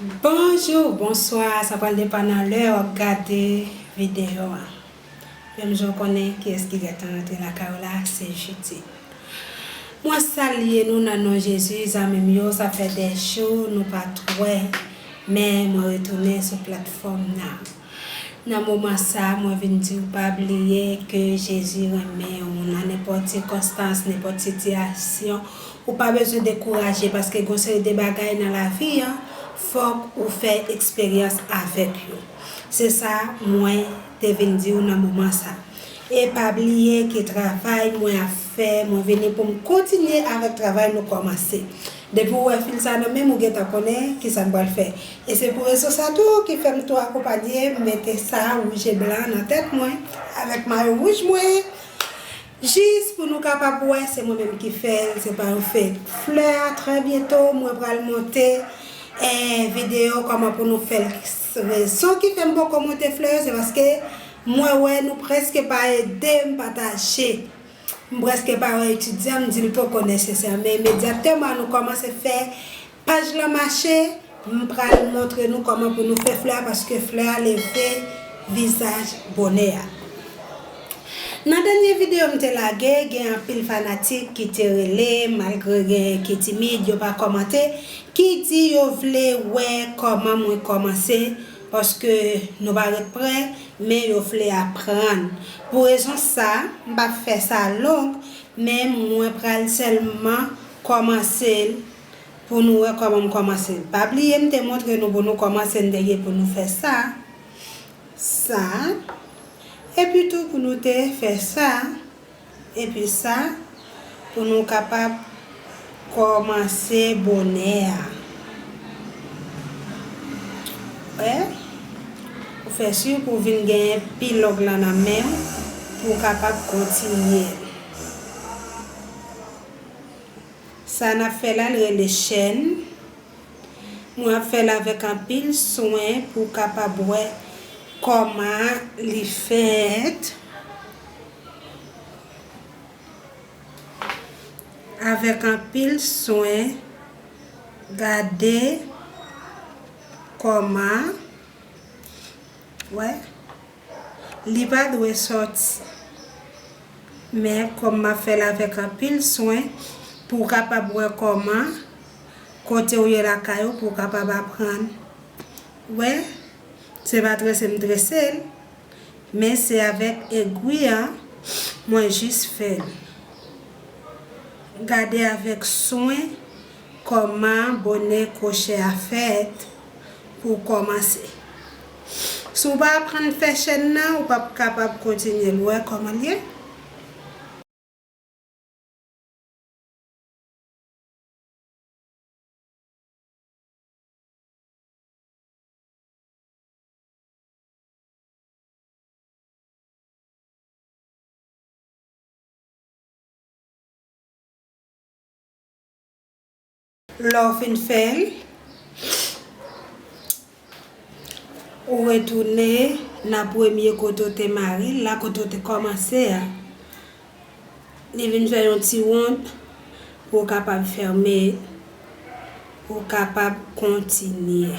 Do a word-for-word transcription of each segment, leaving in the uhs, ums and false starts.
Bonjou, bonswa, sa pral depann nan lè w ap gade videyo a. Menm jan w konnen kiyès ki gentan rantre lakay ou la, se Judith. Mwen salye nou nan non Jezi, zanmi m yo, sa fè de jou nou pa t wè, men mwen retounen sou platfòm nan. Nan moman sa, mwen vin di w pa bliye ke Jezi renmen w nan nenpòt sikonstans, nenpòt sitiyasyon. Ou pa bezwen dekouraje paske gon seri de bagay nan lavi an, fòk ou fè eksperyans avèk yo. Se sa mwen te vin di w nan moman sa. E pa bliye ke travay mwen ap fè, mwen vini pou m kontinye avèk travay nou kòmanse. Depi w wè fil sa nan men m, ou gentan konnen kisa m pral fè. E se pou rezon sa tou ki fè m tou akonpanye, m mete sa wouj e blan nan tèt mwen, avèk mayo wouj mwen. Jis pou nou kapab wè, se mwen menm ki fè l, se pa yon fake. Flè a, trè byento, mwen pral monte, eh, videyo kòman pou nou fè l. Rezon ki fè m poko monte flè yo, se paske mwen wè nou prèske pa ede m pataje. M prèske pa wè etidyan, m di l poko nesesè. Men imedyatman nou kòmanse fè paj lan mache, m pral montre nou kòman pou nou fè flè a, paske flè a leve vizaj bonè a. Nan dènye videyo m te lage, gen anpil fanatik ki te rele, malgre gen ki timid, yo pa kòmante, ki di yo vle wè kòman mwen kòmanse, paske nou pa ret prè, men yo vle aprann. Pou rezon sa, m p ap fè sa long, men mwen pral sèlman kòmanse l pou nou wè kòman m kòmanse l. Pa bliye m te montre nou pou nou kòmanse, n te gen pou nou fè sa, sa, epi tou pou nou te fè sa, epi sa, pou nou kapab kòmanse bonè a. Wè, ou fè si pou w vin genyen pi long lan nan men w, pou w kapab kontinye. Sa n ap fè la, l rele chèn. Mwen ap fè l avèk anpil swen pou w kapab wè kòman li fèt. Avèk anpil swen, gade kòman, wè, li pa dwe sòti. Men kòm m ap fè l avèk anpil swen, pou w kapab wè kòman, kote w ye lakay ou, pou w kapab aprann. Wè, se pa trese m trese l, men se avèk egwi an, mwen jis fè l. Gade avèk swen kòman bonè kwochè a fèt pou w kòmanse. Si w pa aprann fè chèn nan, ou p ap kapab kontinye l. Ou wè kòman l ye? Lè w fin fè l, ou retounen nan premye kote w te mare l la, kote w te kòmanse a. Li vin fè yon ti wonn pou w kapab fèmen, pou w kapab kontinye.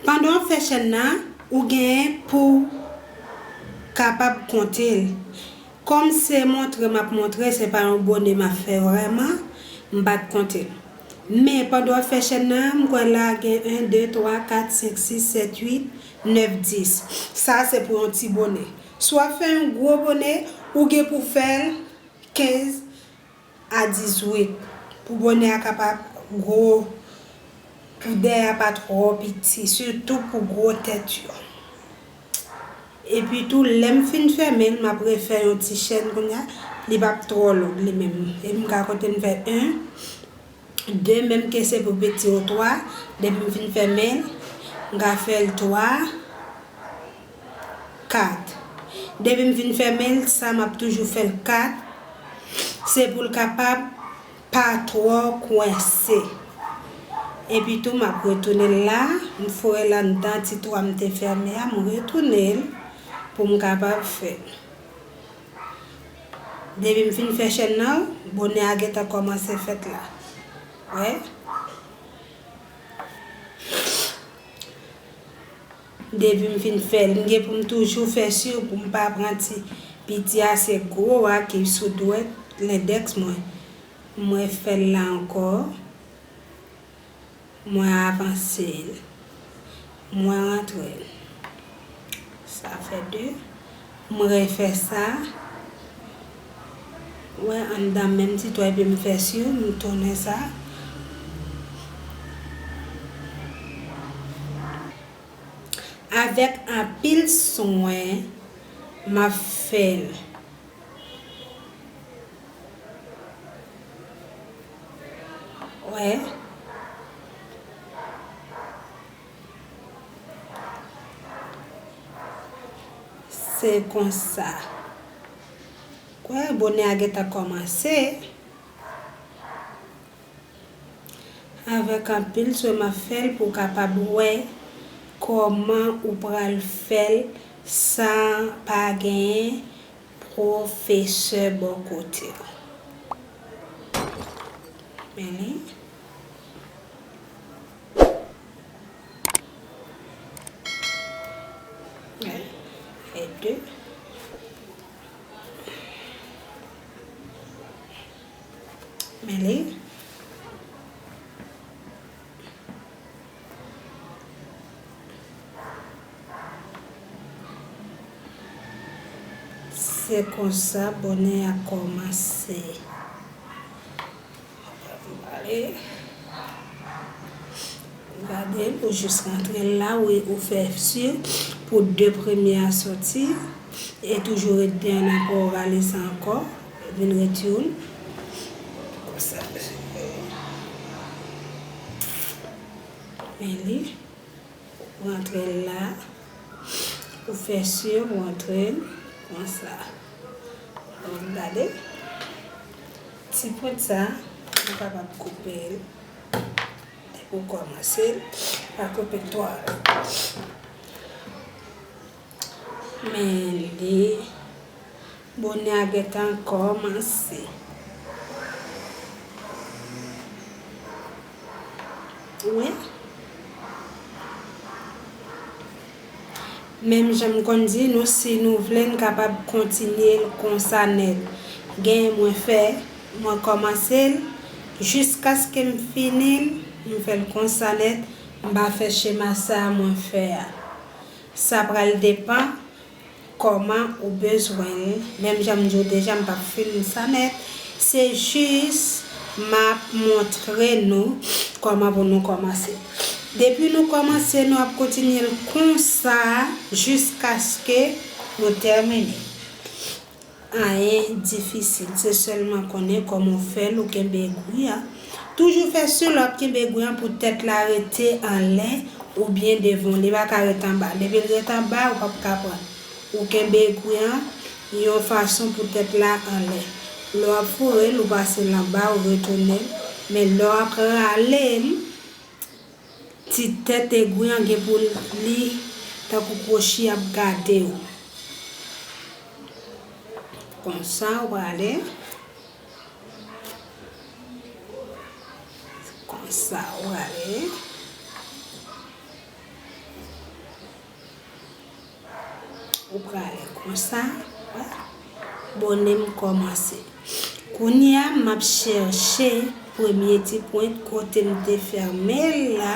Pandan w ap fè chèn nan, ou genyen pou w kapab konte l. Kòm se montre m ap montre, se pa yon bonè m ap fè vrèman, m pa t konte l. Men pandan w ap fè chèn nan, m kwè la gen en, de, twa, kat, senk, sis, sèt, uit, nèf, dis. Sa se pou yon ti bonè. Si w ap fè yon gwo bonè, ou gen pou fè l kenz a dizuit. Pou bonè a kapab gwo, pou dèyè a pa twò piti, sitou pou gwo tèt yo. Epi tou, lè m fin fèmen l, m ap refè yon ti chèn kounye a, li p ap twò long li menm. E m ka konte m fè en, de, menm ke se pou piti yo, twa, depi m fin fèmen l, m ka fè l twa, kat. Depi m fin fèmen l, sa m ap toujou fè l kat, se pou l kapab pa twò kwense. Epi tou, m ap retounen l la, m foure l anndan ti twa m te fèmen an, m retounen l pou m kapab fè l. Depi m fin fè chèn nan, bonè a gentan kòmanse fèt la. Wè? Depi m fin fè l, m gen pou m toujou fè si pou m pa pran ti piti a, se gwo a ki sou dwèt lendèks mwen. Mwen fè l la ankò. Mwen avanse l. Mwen rantre l. Sa fè de. Mwen refè sa. Wè, anndan menm ti twè, epi m fè si m tounen sa. Avèk anpil swen, m ap fè l. Wè. Se konsa. Kwè bonè a gentan kòmanse. Avèk anpil swen m ap fè l pou w kapab wè kòman ou pral fè l san pa genyen pwofesè bò kote w. Men li. Men, e de. Men li. Se konsa bonè a kòmanse. Gade, ou jis rantre l la, ou, ou fè si pou de premye a soti, e toujou ret deyò nan kò w, rale sa ankò, vin ret youn. Konsa. Men li. Ou rantre l la, ou fè si ou rantre l konsa. Donk, gade. Ti pwent sa, nou kapab koupe l. Depi w kòmanse l, pa koupe l twò. Men li, bonè a gentan kòmanse. Wi. Menm jan m konn di nou, si nou vle, n kapab kontinye l konsa nèt. Genyen mwen fè, mwen kòmanse l, jiskaske m fini l, m fè l konsa nèt, m pa fè chema sa a mwen fè a. Sa pral depann kòman ou bezwen l. Menm jan m di w deja, m p ap fin sa nèt. Se jis m ap montre nou kòman pou nou kòmanse. Depi nou kòmanse, nou ap kontinye l konsa jiskaske nou tèmine. Anyen difisil, se sèlman konnen kòman w fè l, ou kenbe egwi a. Toujou fè si lè w ap kenbe egwi an pou tèt la rete anlè oubyen devan w. Li pa ka ret anba. Depi l ret anba, ou p ap ka pran. Ou kenbe egwi an yon fason pou tèt la anlè. Lè w ap foure l, ou pase l anba, ou retounen l. Men lè w ap rale l, ti tèt egwi an gen pou li tankou kwochi ap gade w. Konsa ou prale. Konsa ou prale. Ou prale konsa, wè. Bonè m kòmanse. Kounye a, m ap chèche premye ti pwent kote m te fèmen l la,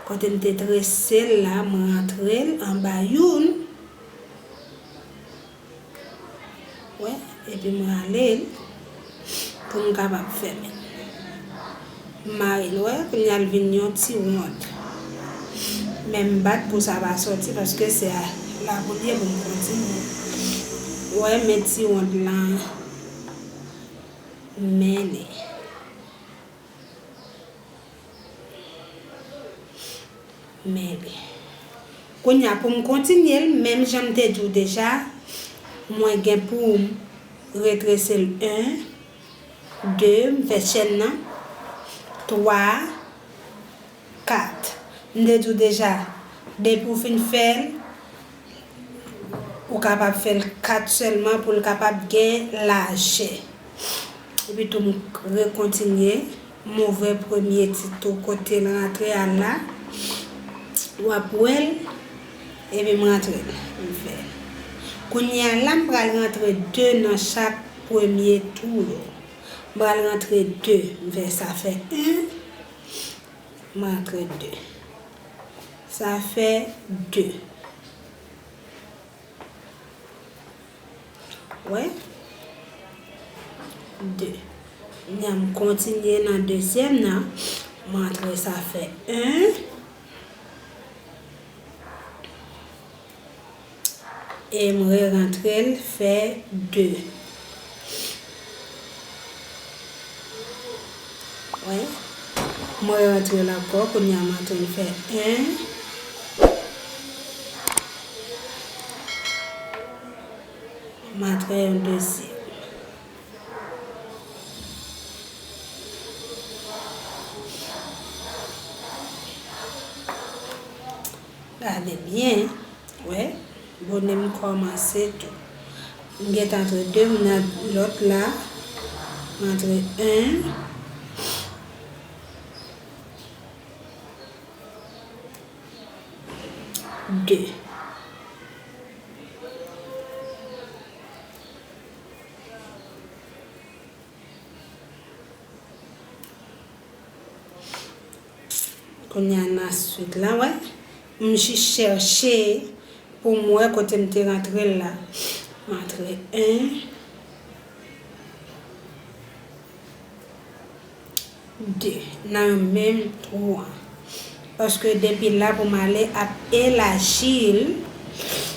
kote m te trese l la, m rantre l anba youn. Wè, epi m rale l pou m kapab fèmen. M mare l, wè, kounye a l vin yon ti wond. Men m bat pou sa pa soti, paske se a la pou l ye pou m kontinye. Wè, men ti wond lan, men li. Men li. Kounye a, pou m kontinye l, menm jan m te di w deja, mwen gen pou m retrese l en, de, m fè chèn nan, twa, kat. M te di w deja, depi w fin fè l, ou kapab fè l kat sèlman pou l kapab gen lajè. Epi tou m rekontinye, m ouvè premye ti tou kote l rantre a la. W ap wè l. Epi m rantre l, m fè. Kounye a la, m pral rantre de nan chak premye twou yo. M pral rantre de, m fè sa fè en, m rantre de. Sa fè de. Wè? De. Kounye a m kontinye nan dezyèm nan. M antre, sa fè en. E m re-rantre l, fè de. Wè? M re-rantre l ankò, kounye a m antre, m fè en. M antre yon dezyèm. Gade byen, wè, bonè m kòmanse tou. M gentan antre de, m nan lòt la, m antre en, de. Kounye a nan swit la, wè. M jis chèche pou m wè kote m te rantre l la. M antre en, de, nan menm twou an. Paske depi la pou m ale ap elaji l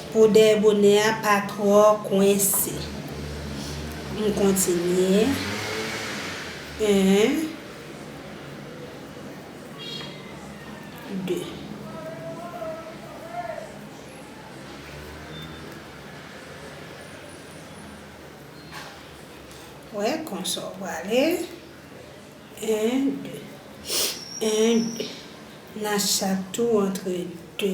pou dèyè bonè a pa twò kwense. M kontinye. En, de. Wè, konsa w prale. En, de. En, de. Nan chak twou antre de.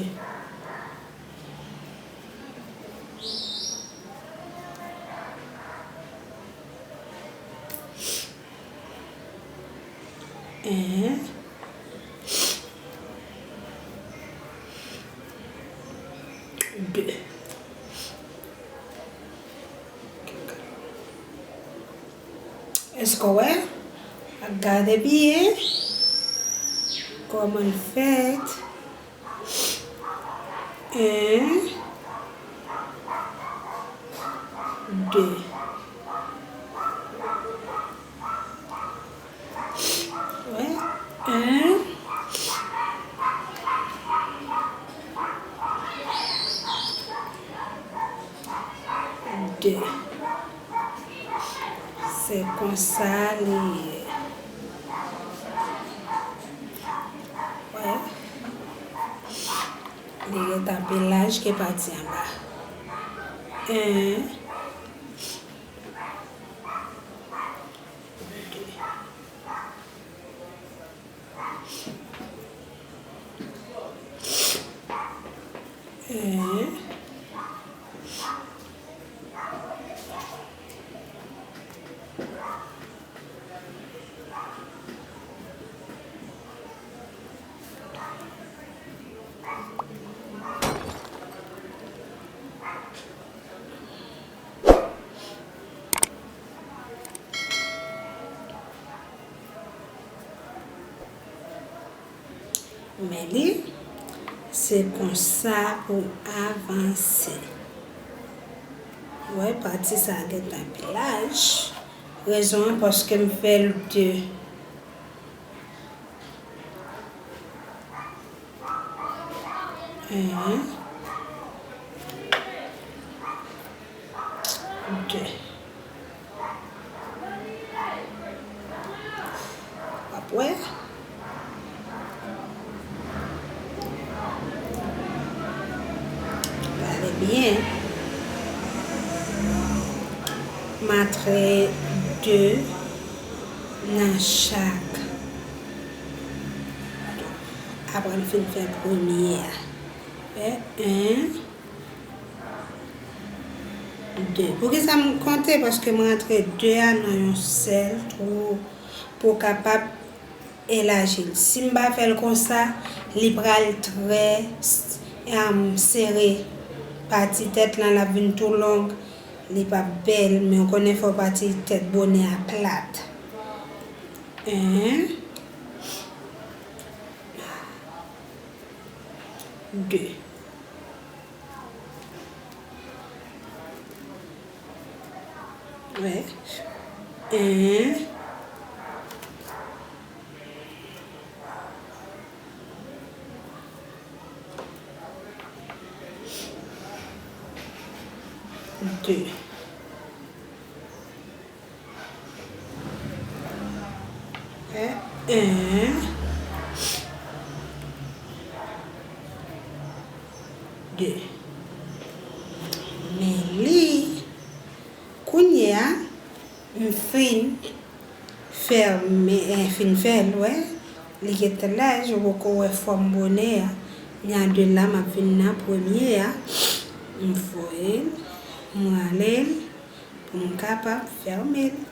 En, de. Èske w wè? Gade byen kòman l fèt. En, de. Wè, en, de. Se konsa li ye. Wè. Li gentan pi laj ke pati anba. En, de. En. Men li, se konsa pou avanse. Wè, pati sa gentan pi laj. Rezon an, paske m fè l de. En, de. W ap wè. Gade byen. M antre de nan chak. Apre m fin fè premye a. Fè en, de. Poukisa m konte? Paske m rantre de a nan yon sèl twou pou kapab elaji l. Si m pa fè l konsa, li pral trè, Am, sere pati tèt lan, l ap vin tou long, li p ap bèl, men w konnen fò pati tèt bonè a plat. En, de. Wè. En. De. En, en, de. Men li, kounye a, m fin fèmen, eh, fin fè l, wè. Li gentan laj, ou poko wè fòm bonè a. Nya de la, m ap vin nan premye a. M foure l, m rale l, pou m kapab fèmen l.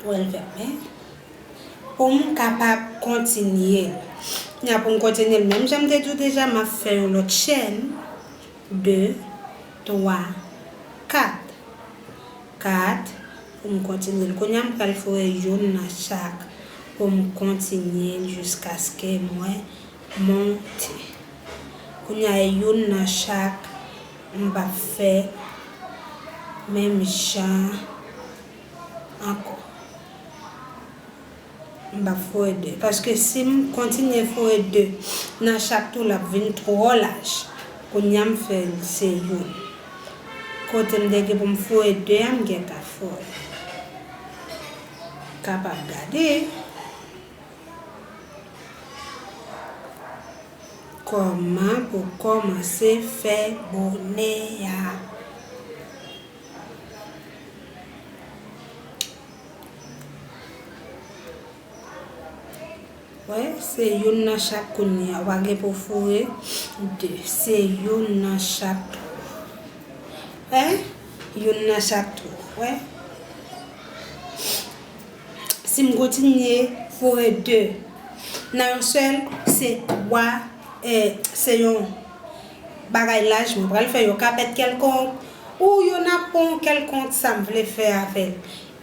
Wè l fèmen. Pou m kapab kontinye l. Nya pou m kontinye l, menm jan m te di w deja, m ap fè yon lòt chèn. De, twa, kat. Kat, pou m kontinye l. Kounye a, m pral foure youn nan chak pou m kontinye l jiskaske mwen monte. Kounye a, youn nan chak, m p ap fè menm jan ankò. M p ap foure de. Paske si m kontinye foure de nan chak tou, l ap vin twò laj. Kounye a m fè l se youn. Kote m te gen pou m foure de a, m gentan foure. Kapab gade. Kòman pou kòmanse fè bonè a. Wè, se youn nan chak kounye a. Ou pa gen pou foure de. Se youn nan chak. Wè, youn nan chak tou. Wè. Si m kontinye foure de nan yon sèl, se twa, eh, se yon bagay laj, mwen pral fè yon kapèt kèlkonk, ou yon napon kèlkonk, sa m vle fè avè l.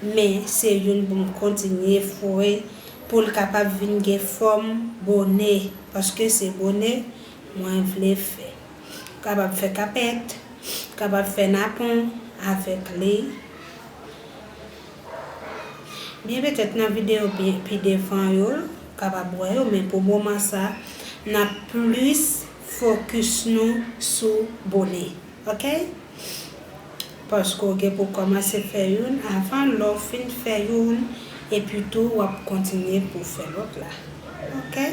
Men, se youn pou m kontinye foure pou l kapab vin gen fòm bonè, paske se bonè mwen vle fè. Kapab fè kapèt, kapab fè napon avèk li. Byen petèt nan videyo pi, pi devan yo, kapab wè yo, men pou moman sa, n ap plis fokis nou sou bonè, oke? Paske w gen pou kòmanse fè youn avan lè w fin fè youn, epi tou w ap kontinye pou w fè lòt la, oke?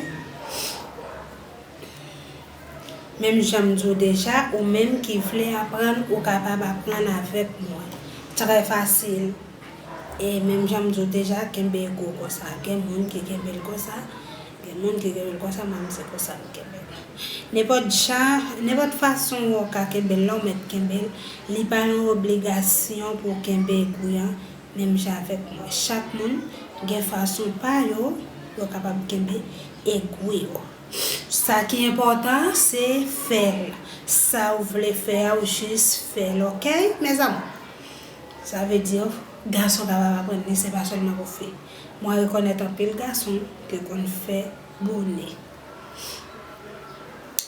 Menm jan m di w deja, ou menm ki vle aprann, ou kapab aprann avèk mwen. Trè fasil. E menm jan m di w deja, kenbe ego konsa. Gen moun ki kenbe l konsa, gen moun ki kenbe l konsa, mwen se konsa m kenbe l. Nenpòt jan, nenpòt fason w ka kenbe l la, w mèt kenbe l. Li pa yon obligasyon pou w kenbe egwi an, menm jan avèk mwen. Chak moun gen fason pa yo, yo kapab kenbe egwi yo. Sa ki enpòtan, se fè l. Sa ou vle fè a, ou jis fè l, oke, mezanmi? Sa vle di, gason kapab aprann li, se pa sèlman pou fi. Mwen rekonèt anpil gason ki konn fè bonè.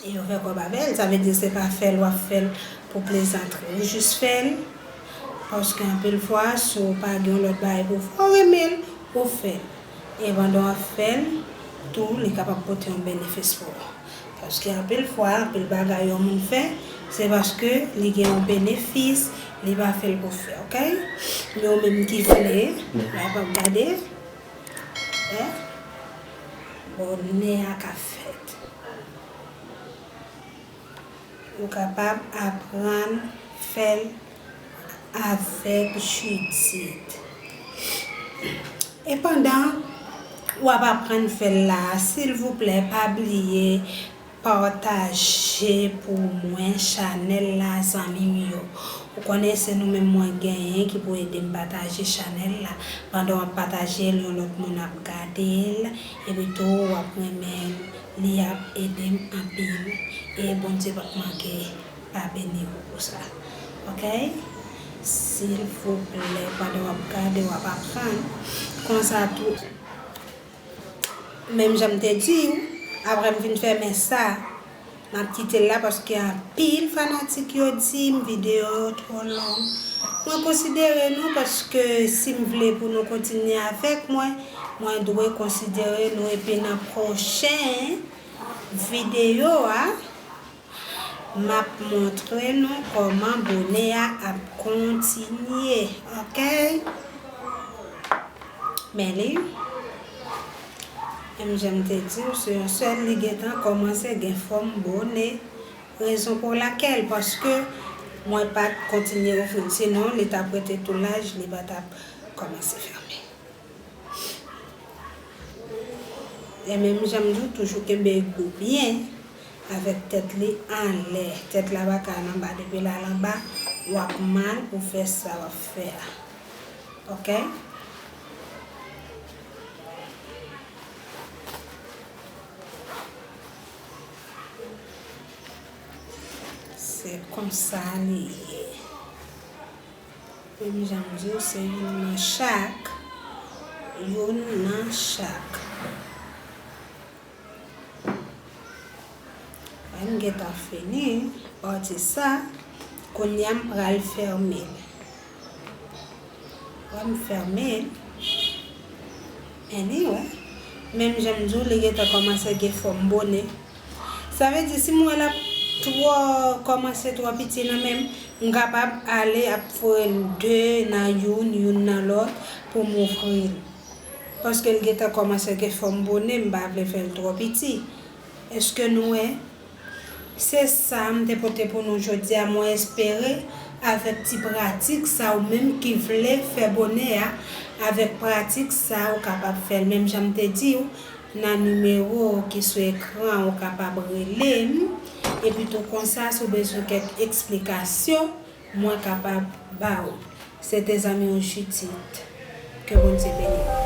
E yo fè kòb avè l, sa vle di se pa fè l w ap fè l pou plezantri. Ou jis fè l, paske anpil fwa, si w pa gen yon lòt bagay pou w fè, w renmen l, ou fè l. E pandan w ap fè l, tou, li kapab pote yon benefis pou ou. Paske anpil fwa, anpil bagay yon moun fè, se paske li gen yon benefis, li pa fè l pou fè, oke? Men ou menm ki vle, w ap ap gade, wè, bonè a ka fèt. Ou kapab aprann fè l avèk Judith. E pandan w ap aprann fè l la, silvouplè, pa bliye pataje pou mwen chanèl la, zanmi m yo. Ou konnen se nou menm mwen genyen ki pou ede m pataje chanèl la. Pandan w ap pataje l, yon lòt moun ap gade l, epi tou w ap renmen l. Li ap ede m anpil. E Bondye p ap manke pa beni ou pou sa. Oke? Silvouplè, pandan w ap gade, w ap aprann. Konsa tou, menm jan m te di w, apre m fin fèmen sa, m ap kite l la paske anpil fanatik yo di m videyo yo twò long. Mwen konsidere nou paske si m vle pou nou kontinye avèk mwen, mwen dwe konsidere nou. Epi nan pwochen videyo a, m ap montre nou kòman bone a ap kontinye, oke? Men li, menm jan m te di w, se yon sèl li gentan kòmanse gen fòm bone. Rezon pou lakèl, paske mwen pa t kontinye ouvri l, sinon li t ap rete tou laj, li pa t ap kòmanse fèmen. E menm jan m di w, toujou kenbe gou byen avèk tèt li anlè. Tèt la pa ka al anba. Depi l al anba, w ap mal pou fè sa w ap fè a. Oke? Se konsa li ye. Menm jan m di w, se youn nan chak. Youn nan chak. Wè, m gentan fini pati sa. Kounye a m pral fèmen l. Wè, m fèmen l. Anyway, menm jan m di w, li gentan kòmanse gen fòm bone. Sa vle di, si m wè l ap twò, kòmanse twò piti nan men m, m kapab ale ap foure l de nan youn, youn nan lòt pou m ouvri l. Paske l gentan kòmanse gen fòm bone, m pa vle fè l twò piti. Èske nou wè? Se sa m te pote pou nou jodi a. Mwen espere avèk ti pratik sa, ou menm ki vle fè bone a, avèk pratik sa, ou kapab fè l. Menm jan m te di w, nan nimewo ki sou ekran, ou kapab rele m. Epi tou konsa, si w bezwen kèk eksplikasyon, mwen kapab ba w. Se te zanmi w Judith. Ke Bondye beni w.